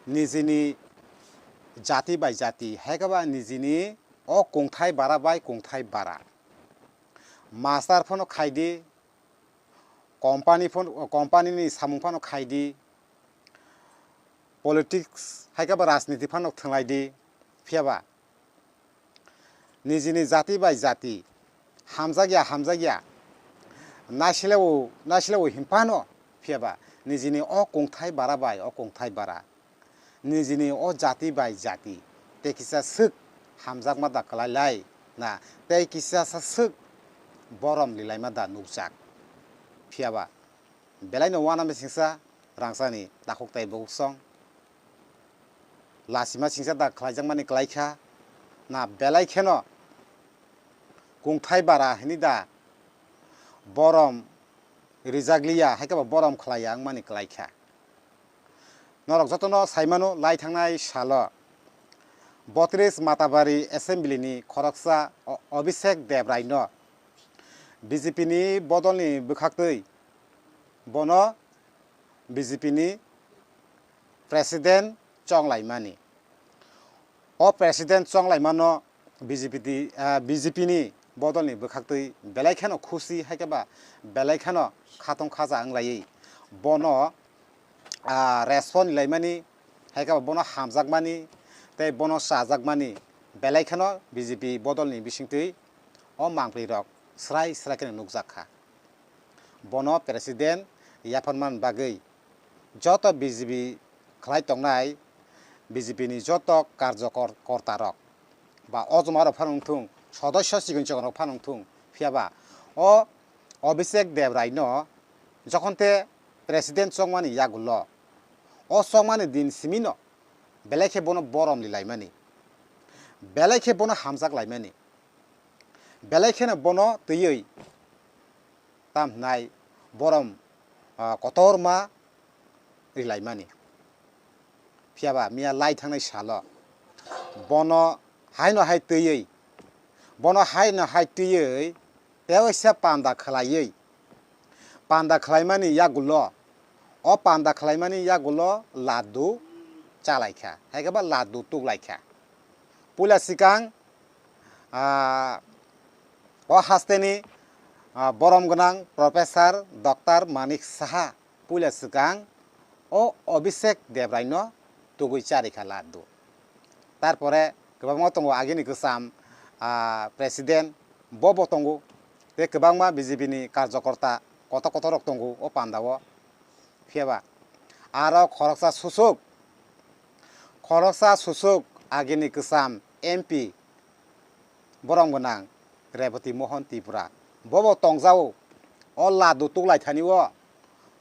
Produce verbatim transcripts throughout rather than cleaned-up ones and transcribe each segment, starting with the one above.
Nijini jati bai jati, hai khe ba nijini o kungthai bara bai kungthai bara. Master phano khai di, company phano, company ni samung phano khai di, politics hai khe ba rajniti phano thwnglai di, phiya ba nijini jati bai jati, hamjakya hamjakya, naislewo naislewo hinphano, phiya ba nijini o kungthai bara bai o kungthai bara, nijini o jati bai jati tei kisa swk hamjakma da kwlai lai na, tei kisa sa swk borom lilaima da nukjak. Phiya ba belaino uanama singsa rangchakni takhuk tai bukhuk song. Lachima singsa da khlaijakmani kwlai kha. Na belai kheno kungthai bara hwnwi da borom rijak liya, hai khe bo borom khlaiya wngmani kwlai kha. Norok jotono sai mano, lai thangnai salo botris Matabari Assembly ni khoroksa O-, Abhishek Debrai no B J P ni bodol ni bwkhaktwi bono B J P ni President chonglaimani. O President chonglaimano B J P di, ah, B J P ni bodol ni bwkhaktwi belai kheno khusi, hai khe ba belai kheno khatong khaja wnglaiwi bono, ah, respond laimani, hai khe ba bono hamjakmani tei bono chajakmani belai kheno B J P bodol ni bisingtwi o mangpli rok srai srai kheno nukjak kha. Bono President yapharman bagwi joto B J P khlai tongnai B J P ni joto karjokor-, kortarok ba ojoma rok phano wngthung, sodosyo chikon chikon rok phano wngthung, phiya ba o Abhishek Debrai no jokhon te President chongmani yagulo, o chongmani din simi no belai khe bono borom lilaimani, belai khe bono hamjak laimani, belai kheno bono twiwi tam hwnai borom, ah, kotorma rilaimani. Phiya ba miya lai thangnai salo bono haino hai twiwi, bono haino hai twiwi tei waisa panda khlaiwi, panda khlaimani yagulo, o panda khlaimani yagulo laddu chalaikha, hai khe ba laddu tuklaikha. Puila swkang, ah, o hasteni, ah, borom gwnang Professor Doctor Manik Saha puila swkang o Abhishek Debrai no tugwi charikha laddu. Tarpore kwbangma tongo agini kwcham, ah, President, bo bo tongo, tei kwbangma B J P ni karjokorta kotor kotor rok tongo o panda o. Phiya ba aro khoroksa susuk, khoroksa susuk agini kwcham M P borom gwnang Reboti Mohan Tripura, bo bo tongjao o laddu tuklai thani o,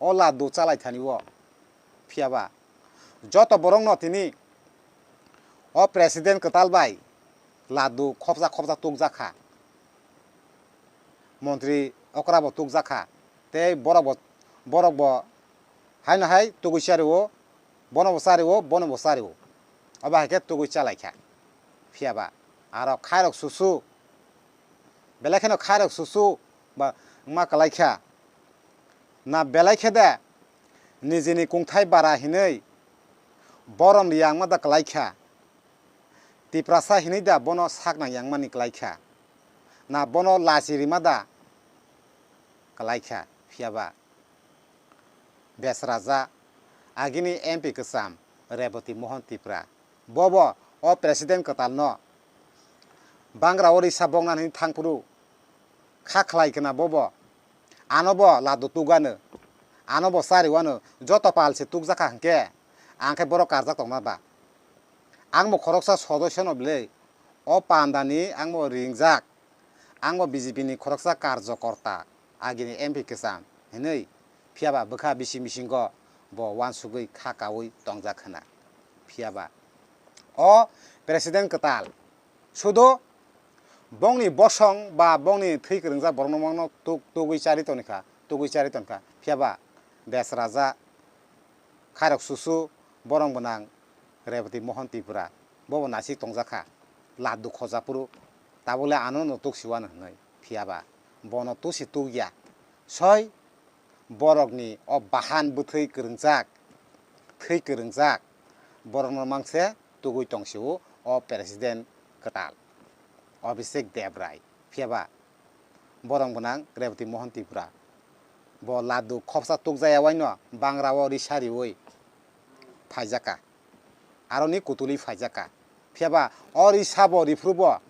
o laddu chalai thani o. Phiya ba joto borok no tini o President kwtal bai laddu khopsa khopsa tukjak kha, montri okra bo tukjak kha, tei borok bo, borok bo haino hai tugwi chario, bono bo chario, bono bo chario, abo hai khe tugwi chalaikha. Phiya ba aro khairok susu, belai kheno khairok susu ba wngma kwlaikha. Na belai khe de nijini kungthai bara hinwi borom riyangma da kwlaikha. Tiprasa hinwi da bono sak nang yangmani kwlaikha. Na bono lachi rima da kwlaikha. Phiya ba Bes Raja, agini M P kwcham Reboti Mohan Tripura, bobo o President kwtalno bangra o risa boknani thangphuru kha khlai khna bobo, ano bo laddu tugano, ano bo chariwano, joto pal se tukjakha hwnkhe ang khe borok karjak tongma ba? Ang bo khoroksa sodosyono bwle o pandani ang bo ringjak. Ang bo B J P ni khoroksa karjokorta, agini M P kwcham hinwi, phiya ba bwkha bising bisingo bo uansugwi kha kaui tongjak hwna. Phiya ba o President kwtal sudo bongni bosong ba bongni thwi kwrwngjak borokno mangno tuk-, tugwi chari tonikha, tugwi chari tonkha. Phiya ba Bes Raja, khairok susu, borom gwnang Reboti Mohan Tripura, bobo nasik tongjakha, laddu khojaphuru, tabukle ano no tuksiwano hwnwi. Phiya ba bono tusi tukya, soi borokni o bahan bwthwi kwrwngjak, thwi kwrwngjak, Borokno mangse tugui tongsio o president kwtal Abhishek Debrai. Phiyaba borom gwnang Rebati Mohan Tripura. Bo ladu khopsa tukjaya waino bangrao risa riui phaijakha. Aroni kutuli phaijakha. Phiyaba o risa bo riphrubo,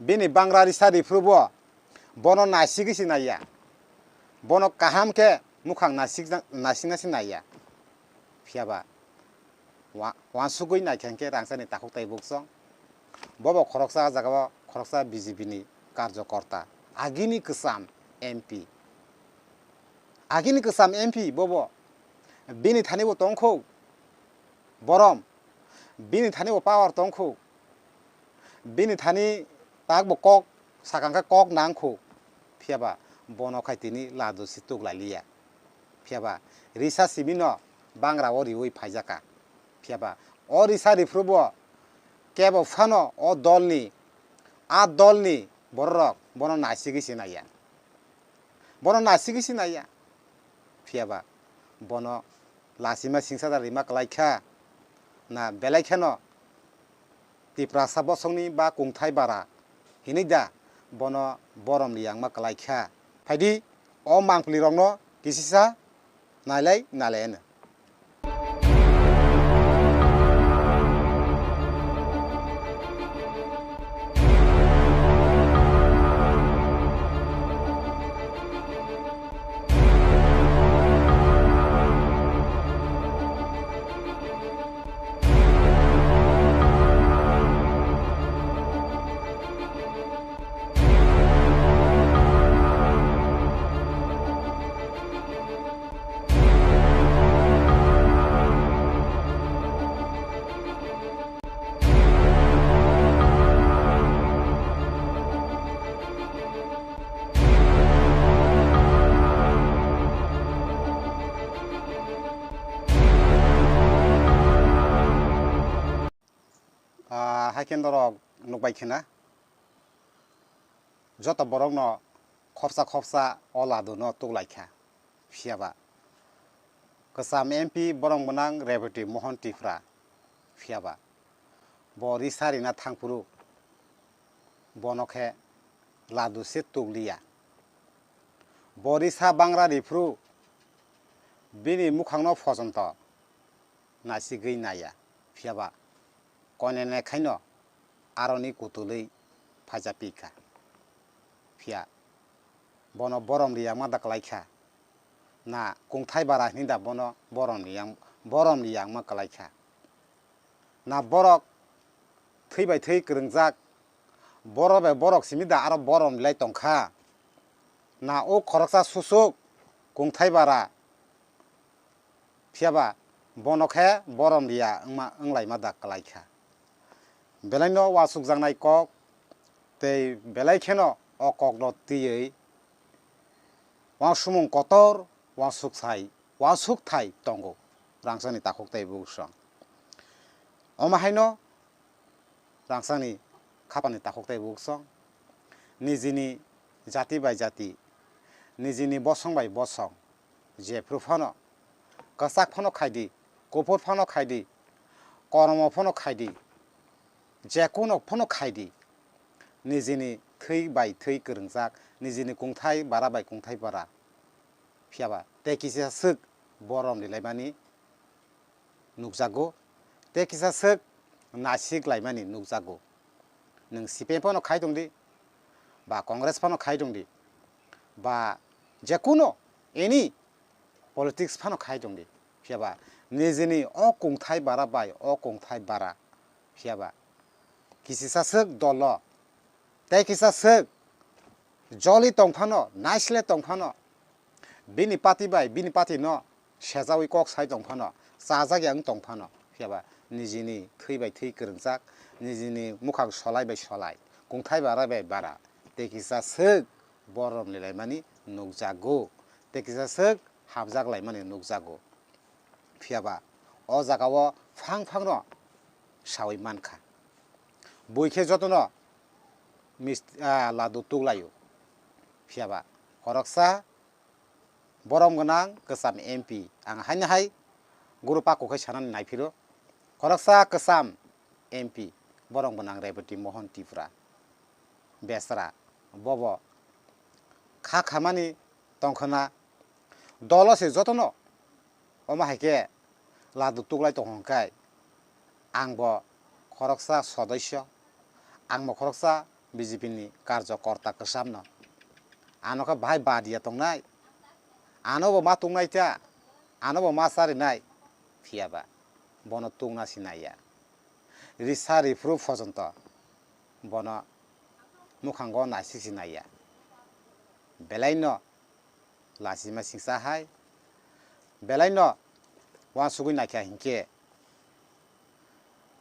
bini bangra risa riphrubo, bono nasigwi se naiya. Bono kaham khe mukhang nasikna, nasikna se naiya. Phiyaba wa-, wansugwi naikha hinkhe rangchakni takhuk tai buksong. Bobo khoroksa ah jagao khoroksa B J P ni karjokorta, agini kwcham M P. Agini kwcham M P bobo. Bini thani bo tongkho borom, bini thani bo power tongkho, bini thani tak bo kok sakang khe kok nangkho. Phiyaba bono khai tini ladu se tuklailiya. Phiyaba risa simino bangrao riui phaijakha. Phiyaba o risa riphrubo kebo phano o dolni, a dolni bororok bono nasigwi se naiya. Bono nasigwi se naiya. Phiyaba bono lachima singsa da rima kwlaikha. Na belai kheno Tiprasa bosongni ba kungthai bara hinwi da bono borom riyangma kwlaikha. Phaidi o mangpli rokno kisisa nailai nailai ano. Ah, hai khe norok nukbai khena, joto borokno khopsa khopsa o laduno tuklaikha. Phiyaba kwcham M P borom gwnang Rebati Mohan Tripura. Phiyaba bo risa rina thangphuru bono khe ladu se tukliya. Bo risa bangra riphuru bini mukhangno phojonto nasigwi naiya. Phiyaba koinene khaino aroni kutulwi phaijapikha. Phiya bono borom riyangma da kwlaikha. Na kungthai bara hinwi da bono borom riyang-, borom riyangma kwlaikha. Na borok thwi bai thwi kwrwngjak, borok bai borok simi da aro borom rilai tongkha. Na o khoroksa susuk kungthai bara. Phiyaba bono khe borom riya wngma, wnglaima da kwlaikha. Belaino uansukjaknai kok tei belai kheno o kokno twiwi uansukmung kotor uansukthai, uansukthai tongo rangchakni takhuk tei buksong. Omo haino rangchakni khapangni takhuk tei buksong, nijini jati bai jati, nijini bosong bai bosong, jephru phano, kwchak phano khaidi, kuphur phano khaidi, kormo phano khaidi, jekuno phano khaidi, nijini thwi bai thwi kwrwngjak, nijini kungthai bara bai kungthai bara, phiyaba tei kisa swk borom rilaimani nukjago, tei kisa swk nasik laimani nukjago. Nwng C P M phano khai tongdi, ba Congress phano khai tongdi, ba jekuno any politics phano khai tongdi, phiyaba nijini o kungthai bara bai o kungthai bara, phiyaba kisisa swk dolo tei kisa swk joli tongphano, naisle tongphano, bini party bai bini party no sejaui kok sai tongphano, chajak ya wng tongphano, phiyaba nijini thwi bai thwi kwrwngjak, nijini mukhang solai bai solai, kungthai bara bai bara, tei kisa swk borom ni laimani nukjago, tei kisa swk hapjak laimani nukjago. Phiyaba o jagao phang phangno saui mankha. Bui khe jotono mist-, ah, ladu tuklaio. Phiyaba khoroksa borom gwnang kwcham M P, ang haino hai guru paku khai sanani naiphiro. Khoroksa kwcham M P, borok bo nang Rebati Mohan Tripura. Besra, bobo kha khamani tongkhwna dolo se jotono. Omo hai khe ladu tuklai tong hwn khai ang bo khoroksa sodosyo, ang bo khoroksa B J P ni karjokorta kwchamno. Ano khe bahai badiya tongnai, ano bo ma tungnai ta, ano bo ma charinai, phiya ba bono tungna sinai ya. Risa riphuru phojonto bono mukhango naisik sinai ya. Belai no lachima singsa hai, belai no uansugwi naikha hinkhe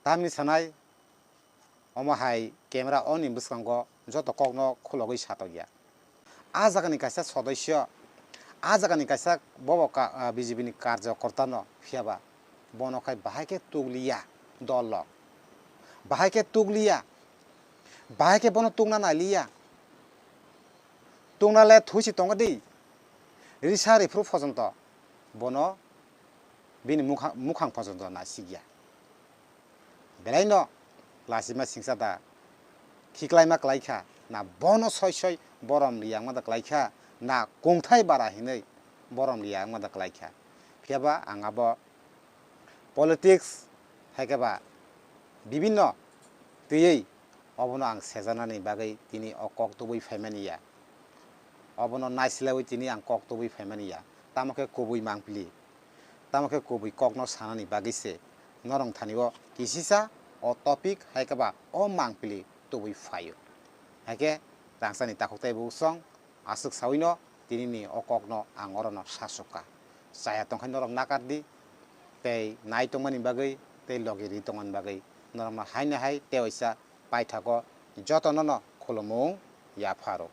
tamni sanai omo hai camera on ni bwskango joto kokno khulogwi satokya. A jagani kaisa sodosyo, a jagani kaisa bobo ka-, ah, B J P ni karjokorta no phiya ba bono khai bahai khe tukliya dol rok, bahai khe tukliya, bahai khe bono tukna nailiya. Tungna le thuisi tongo di. Risa riphuru phojonto bono bini mukha-, mukhang phojonto nasikya. Belai no lachima singsa da khiklaima kwlaikha, na bono soi soi borom liyangma da kwlaikha, na kungthai bara hinwi borom liyangma da kwlaikha. Phiya ba ang abo politics hai khe ba bibinno twiwi obono ang sejanani bagwi tini o kok tubui phaimani ya. Obono naisilaui tini ang kok tubui phaimani ya. Tamo khe kubui mangpili, tamo khe kubui kokno sanani bagwi se norong thani o kisisa o topic hai khe ba o mangpili tubui phaio. Hai khe rangchakni takhuk tei buksong aswk sawino tinini o kokno ang orono sasukha. Chaya tongkhai norok nakar di, tei nai tongmani bagwi, tei logi ri tongmani bagwi norokno haino hai tei waisa paithago jotonono khulumung yapharo.